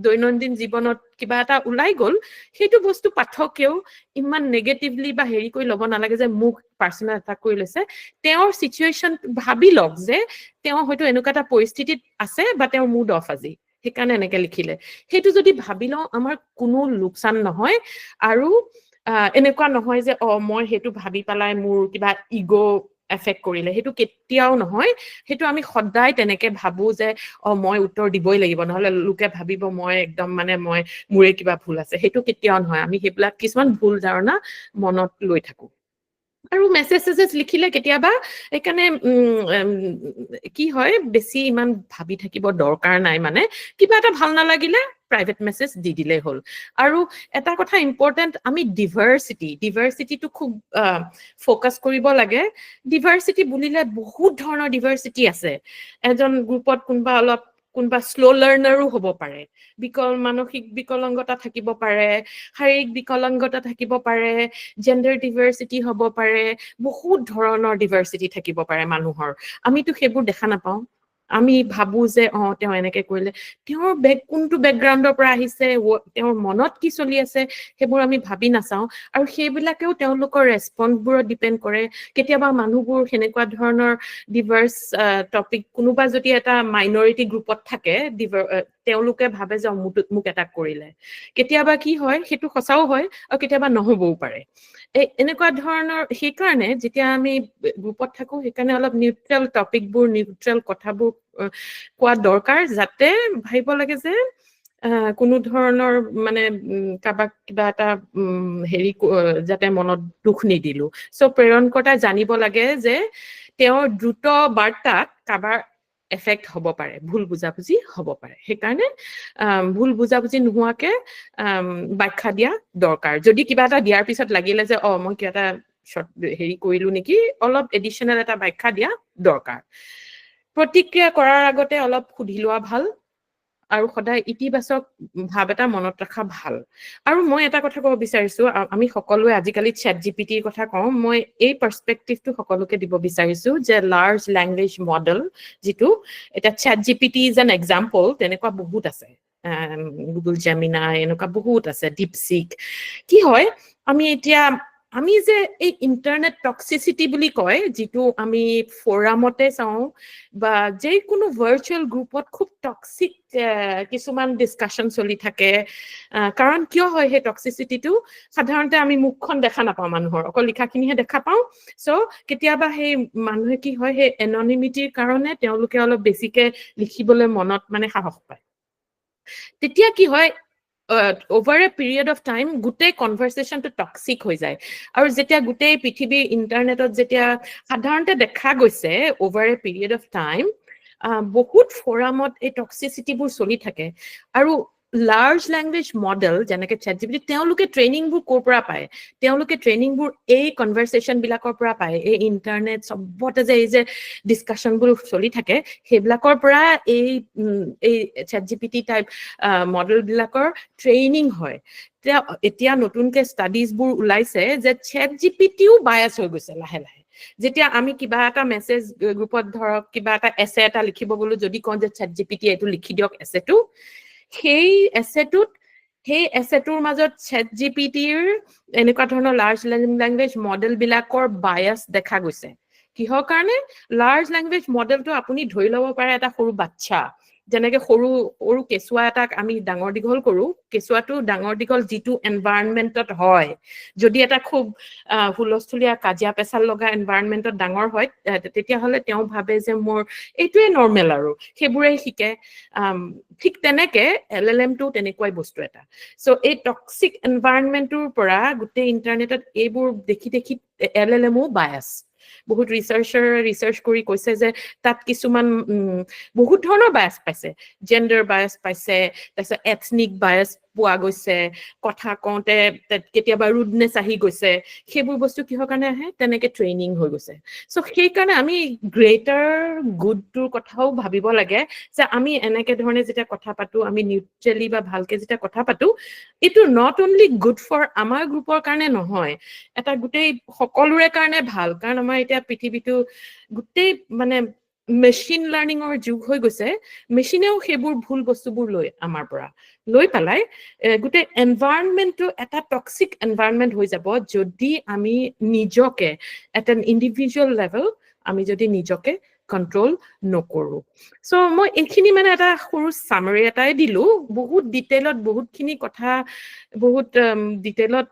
দৈনন্দিন জীৱনত কিবা এটা ওলাই গ'ল, সেইটো বস্তু পাঠকেও ইমান নেগেটিভলি বা হেৰি কৰি ল'ব নালাগে যে মোক পাৰ্চনেল এটাক কৰি লৈছে। তেওঁৰ চিটুৱেশ্যন ভাবি লওক যে তেওঁ হয়তো এনেকুৱা এটা পৰিস্থিতিত আছে বা তেওঁৰ মুড অফ আজি, সেইকাৰণে এনেকে লিখিলে। সেইটো যদি ভাবি লওঁ, আমাৰ কোনো লোকচান নহয়। আৰু এনেকুৱা নহয় যে মই সেইটো ভাবি পেলাই মোৰ কিবা ইগ' এফেক্ট কৰিলে, সেইটো কেতিয়াও নহয়। সেইটো আমি সদায় তেনেকে ভাবো যে মই উত্তৰ দিবই লাগিব, নহ'লে লোকে ভাবিব মই একদম মানে মই মোৰে কিবা ভুল আছে। সেইটো কেতিয়াও নহয়। আমি সেইবিলাক কিছুমান ভুল ধাৰণা মনত লৈ থাকো। আৰু মেছেজ চেছেজ লিখিলে কেতিয়াবা সেইকাৰণে কি হয়, বেছি ইমান ভাবি থাকিব দৰকাৰ নাই। মানে কিবা এটা ভাল নালাগিলে প্ৰাইভেট মেছেজ দি দিলেই হ'ল। আৰু এটা কথা ইম্পৰ্টেণ্ট, আমি ডিভাৰ্চিটিটো খুব ফ'কাছ কৰিব লাগে। ডিভাৰ্চিটি বুলিলে বহুত ধৰণৰ ডিভাৰ্চিটি আছে। এজন গ্ৰুপত কোনোবা অলপ কোনোবা শ্ল' লাৰ্ণাৰো হ'ব পাৰে, মানসিক বিকলাংগতা থাকিব পাৰে, শাৰীৰিক বিকলাংগতা থাকিব পাৰে, জেণ্ডাৰ ডিভাৰ্চিটি হ'ব পাৰে, বহুত ধৰণৰ ডিভাৰ্চিটি থাকিব পাৰে মানুহৰ। আমিতো সেইবোৰ দেখা নাপাওঁ। আমি ভাবো যে তেওঁ এনেকে কৰিলে, তেওঁৰ কোনটো বেকগ্ৰাউণ্ডৰ পৰা আহিছে, তেওঁৰ মনত কি চলি আছে, সেইবোৰ আমি ভাবি নাচাওঁ। আৰু সেইবিলাকেও তেওঁলোকৰ ৰেচপন্সবোৰত ডিপেণ্ড কৰে। কেতিয়াবা মানুহবোৰ সেনেকুৱা ধৰণৰ ডিভাৰ্চ টপিক, কোনোবা যদি এটা মাইনৰিটি গ্ৰুপত থাকে, তেওঁলোকে ভাবে যে মোক এটা কৰিলে। কেতিয়াবা কি হয়, সেইটো সঁচাও হয় আৰু কেতিয়াবা নহ'বও পাৰে। এই এনেকুৱা ধৰণৰ। সেইকাৰণে যেতিয়া আমি গ্ৰুপত থাকো, সেইকাৰণে অলপ নিউট্ৰেল টপিকবোৰ, নিউট্ৰেল কথাবোৰ কোৱা দৰকাৰ, যাতে ভাবিব লাগে যে কোনো ধৰণৰ মানে কাৰোবাক কিবা এটা হেৰি যাতে মনত দুখ নিদিলো। চ' প্ৰেৰণকৰ্তাই জানিব লাগে যে তেওঁৰ দ্ৰুত বাৰ্তাত কাৰোবাৰ এফেক্ট হ'ব পাৰে, ভুল বুজাবুজি হ'ব পাৰে। সেইকাৰণে ভুল বুজাবুজি নোহোৱাকে ব্যাখ্যা দিয়া দৰকাৰ। যদি কিবা এটা দিয়াৰ পিছত লাগিলে যে মই কিবা এটা হেৰি কৰিলো নেকি, অলপ এডিশ্যনেল এটা ব্যাখ্যা দিয়া দৰকাৰ। প্ৰতিক্ৰিয়া কৰাৰ আগতে অলপ সুধি লোৱা ভাল আৰু সদায় ইতিবাচক ভাৱ এটা মনত ৰখা ভাল। আৰু মই এটা কথা ক'ব বিচাৰিছো, আমি সকলোৱে আজিকালি চেট জিপিটিৰ কথা কওঁ, মই এই পাৰ্চপেক্টিভটো সকলোকে দিব বিচাৰিছো যে লাৰ্জ লেংগুৱেজ মডেল যিটো এতিয়া ChatGPT is an example, তেনেকুৱা বহুত আছে, গুগল জেমিনাই, এনেকুৱা বহুত আছে, ডিপচিক। কি হয়, আমি এতিয়া আমি যে এই ইণ্টাৰনেট টক্সিচিটি বুলি কয়, যিটো আমি ফৰামতে চাওঁ বা যিকোনো ভাৰ্চুৱেল গ্ৰুপত খুব টক্সিক কিছুমান ডিছকাশ্যন চলি থাকে। কাৰণ কিয় হয় সেই টক্সিচিটিটো? সাধাৰণতে আমি মুখখন দেখা নাপাওঁ মানুহৰ, অকল লিখাখিনিহে দেখা পাওঁ। চ' কেতিয়াবা সেই মানুহে কি হয়, সেই এননিমিটিৰ কাৰণে তেওঁলোকে অলপ বেছিকে লিখিবলৈ মনত মানে সাহস পায়। তেতিয়া কি হয়, over a period of time গোটেই কনভাৰ্চেশ্যনটো টক্সিক হৈ যায়। আৰু যেতিয়া গোটেই পৃথিৱীৰ ইণ্টাৰনেটত যেতিয়া সাধাৰণতে দেখা গৈছে over a period of time বহুত ফৰামত এই টক্সিচিটিবোৰ চলি থাকে। আৰু লাৰ্জ লেংগুৱেজ মডেল যেনেকে চেট জিপিটি, তেওঁলোকে ট্ৰেইনিংবোৰ ক'ৰ পৰা পায়? তেওঁলোকে ট্ৰেইনিংবোৰ এই কনভাৰ্চেশ্যন বিলাকৰ পৰা পায়। এই ইণ্টাৰনেট চবতে যে এই যে ডিছকাশ্যনবোৰ চলি থাকে, সেইবিলাকৰ পৰা এই চেট জিপিটি টাইপ মডেলবিলাকৰ ট্ৰেইনিং হয়। এতিয়া নতুনকে ষ্টাডিজবোৰ ওলাইছে যে চেট জিপিটিও বায়াছ হৈ গৈছে লাহে লাহে। যেতিয়া আমি কিবা এটা মেছেজ গ্ৰুপত ধৰক কিবা এটা এছে এটা লিখিব গ'লো, যদি কওঁ যে চেট জিপিটি এইটো লিখি দিয়ক এছেটো, সেই এছেটোৰ মাজত চেট জিপিটিৰ এনেকুৱা ধৰণৰ লাৰ্জ লেংগুৱেজ মডেল বিলাকৰ বায়াছ দেখা গৈছে। কিহৰ কাৰণে? লাৰ্জ লেংগুৱেজ মডেলটো আপুনি ধৰি ল'ব পাৰে এটা সৰু বাচ্ছা, যেনেকে সৰু সৰু কেঁচুৱা এটাক আমি ডাঙৰ দীঘল কৰো, কেঁচুৱাটো ডাঙৰ দীঘল যিটো এনভাইৰনমেণ্টত হয়, যদি এটা খুব হুলস্থুলীয়া কাজিয়া পেচাল লগা এনভাইৰনমেণ্টত ডাঙৰ হয়, তেতিয়াহ'লে তেওঁ ভাবে যে মোৰ এইটোৱে নৰ্মেল আৰু সেইবোৰেই শিকে। ঠিক তেনেকে এলএলএমটো তেনেকুৱাই বস্তু এটা। চ' এই টক্সিক এনভাইৰনমেণ্টটোৰ পৰা গোটেই ইণ্টাৰনেটত এইবোৰ দেখি দেখি এলএলএমো বায়াছ। বহুত ৰিচাৰ্চাৰ ৰিচাৰ্চ কৰি কৈছে যে তাত কিছুমান বহুত ধৰণৰ বায়াছ পাইছে, জেণ্ডাৰ বায়াছ পাইছে, তাৰপিছত এথনিক বায়াছ পোৱা গৈছে, কথা কওঁতে কেতিয়াবা ৰুডনেছ আহি গৈছে। সেইবোৰ বস্তু কিহৰ কাৰণে আহে? তেনেকে ট্ৰেইনিং হৈ গৈছে। চ' সেইকাৰণে আমি গ্ৰেটাৰ গুডটোৰ কথাও ভাবিব লাগে যে আমি এনেকে ধৰণে যেতিয়া কথা পাতো, আমি নিউট্ৰেলি বা ভালকে যেতিয়া কথা পাতো, এইটো not only good for আমাৰ গ্ৰুপৰ কাৰণে নহয়, এটা গোটেই সকলোৰে কাৰণে ভাল। কাৰণ আমাৰ এতিয়া পৃথিৱীটো গোটেই মানে মেচিন লাৰ্ণিঙৰ যুগ হৈ গৈছে। মেচিনেও সেইবোৰ ভুল বস্তুবোৰ লৈ আমাৰ পৰা লৈ পেলাই গোটেই এনভাইৰনমেণ্টটো এটা টক্সিক এনভাইৰনমেণ্ট হৈ যাব, যদি আমি নিজকে এট এন ইণ্ডিভিজুৱেল লেভেল আমি যদি নিজকে কণ্ট্ৰল নকৰোঁ। চ' মই এইখিনি মানে এটা সৰু চামাৰী এটাই দিলোঁ। বহুত ডিটেইলত বহুতখিনি কথা বহুত ডিটেইলত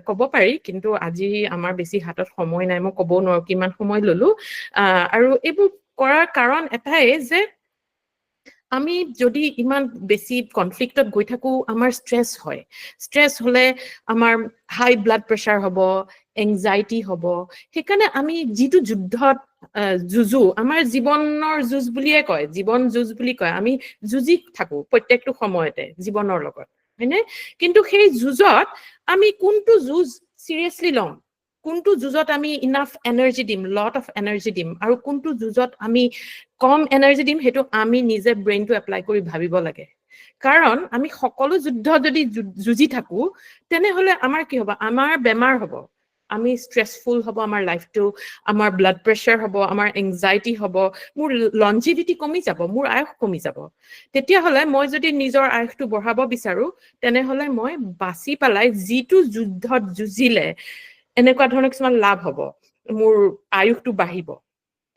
ক'ব পাৰি, কিন্তু আজি আমাৰ বেছি হাতত সময় নাই, মই ক'বও নোৱাৰোঁ কিমান সময় ল'লো। আৰু এইবোৰ কৰাৰ কাৰণ এটাই যে আমি যদি ইমান বেছি কনফ্লিক্টত গৈ থাকোঁ, আমাৰ ষ্ট্ৰেছ হয়। ষ্ট্ৰেছ হ'লে আমাৰ হাই ব্লাড প্ৰেছাৰ হ'ব, এংজাইটি হ'ব। সেইকাৰণে আমি যিটো যুদ্ধত যুঁজো, আমাৰ জীৱনৰ যুঁজ বুলিয়ে কয়, জীৱন যুঁজ বুলি কয়, আমি যুঁজি থাকোঁ প্ৰত্যেকটো সময়তে জীৱনৰ লগত, হয়নে? কিন্তু সেই যুঁজত আমি কোনটো যুঁজ চিৰিয়াছলি ল'ম, কোনটো যুঁজত আমি ইনাফ এনাৰ্জি দিম, লট অফ এনাৰ্জি দিম, আৰু কোনটো যুঁজত আমি কম এনাৰ্জি দিম, সেইটো আমি নিজে ব্ৰেইনটো এপ্লাই কৰি ভাবিব লাগে। কাৰণ আমি সকলো যুদ্ধ যদি যুঁজি থাকো, তেনেহলে আমাৰ কি হ'ব? আমাৰ বেমাৰ হ'ব, আমি ষ্ট্ৰেছফুল হ'ব আমাৰ লাইফটো, আমাৰ ব্লাড প্ৰেছাৰ হ'ব, আমাৰ এংজাইটি হ'ব, মোৰ লঞ্জিভিটি কমি যাব, মোৰ আয়ুস কমি যাব। তেতিয়াহ'লে মই যদি নিজৰ আয়ুসটো বঢ়াব বিচাৰো, তেনেহ'লে মই বাচি পেলাই যিটো যুদ্ধত যুঁজিলে এনেকুৱা ধৰণৰ কিছুমান লাভ হ'ব, মোৰ আয়ুসটো বাঢ়িব,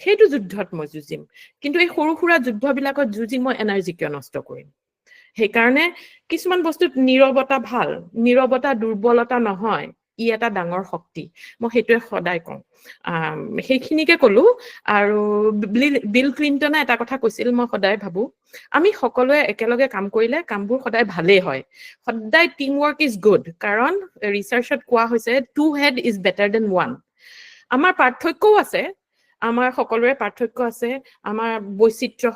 সেইটো যুদ্ধত মই যুঁজিম। কিন্তু এই সৰু সুৰা যুদ্ধবিলাকত যুঁজি মই এনাৰ্জি কিয় নষ্ট কৰিম? সেইকাৰণে কিছুমান বস্তুত নীৰৱতা ভাল। নীৰৱতা দুৰ্বলতা নহয়, ই এটা ডাঙৰ শক্তি, মই সেইটোৱে সদায় কওঁ। সেইখিনিকে কলো। আৰু বিল ক্লিণ্টনে এটা কথা কৈছিল, মই সদায় ভাবো, আমি সকলোৱে একেলগে কাম কৰিলে কামবোৰ সদায় ভালেই হয়। সদায় team work is good, কাৰণ ৰিচাৰ্চত কোৱা হৈছে two head is better than one। আমাৰ পাৰ্থক্যও আছে, আমাৰ সকলোৰে পাৰ্থক্য আছে, আমাৰ বৈচিত্ৰ্য,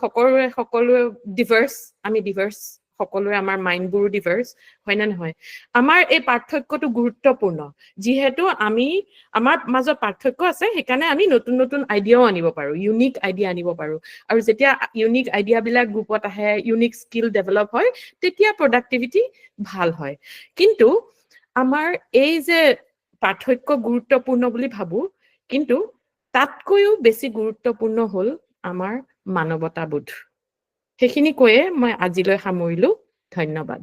সকলোৰে ডিভাৰ্চ, আমি ডিভাৰ্চ সকলোৰে আমাৰ মাইণ্ডবোৰো ডিভাৰ্চ, হয়নে নহয়? আমাৰ এই পাৰ্থক্যটো গুৰুত্বপূৰ্ণ। যিহেতু আমি আমাৰ মাজত পাৰ্থক্য আছে, সেইকাৰণে আমি নতুন নতুন আইডিয়াও আনিব পাৰোঁ, ইউনিক আইডিয়া আনিব পাৰোঁ। আৰু যেতিয়া ইউনিক আইডিয়াবিলাক গ্ৰুপত আহে, ইউনিক স্কিল ডেভেলপ হয়, তেতিয়া প্ৰডাক্টিভিটি ভাল হয়। কিন্তু আমাৰ এই যে পাৰ্থক্য গুৰুত্বপূৰ্ণ বুলি ভাবো, কিন্তু তাতকৈও বেছি গুৰুত্বপূৰ্ণ হ'ল আমাৰ মানৱতাবোধ। সেইখিনি কৈয়ে মই আজিলৈ সামৰিলো। ধন্যবাদ।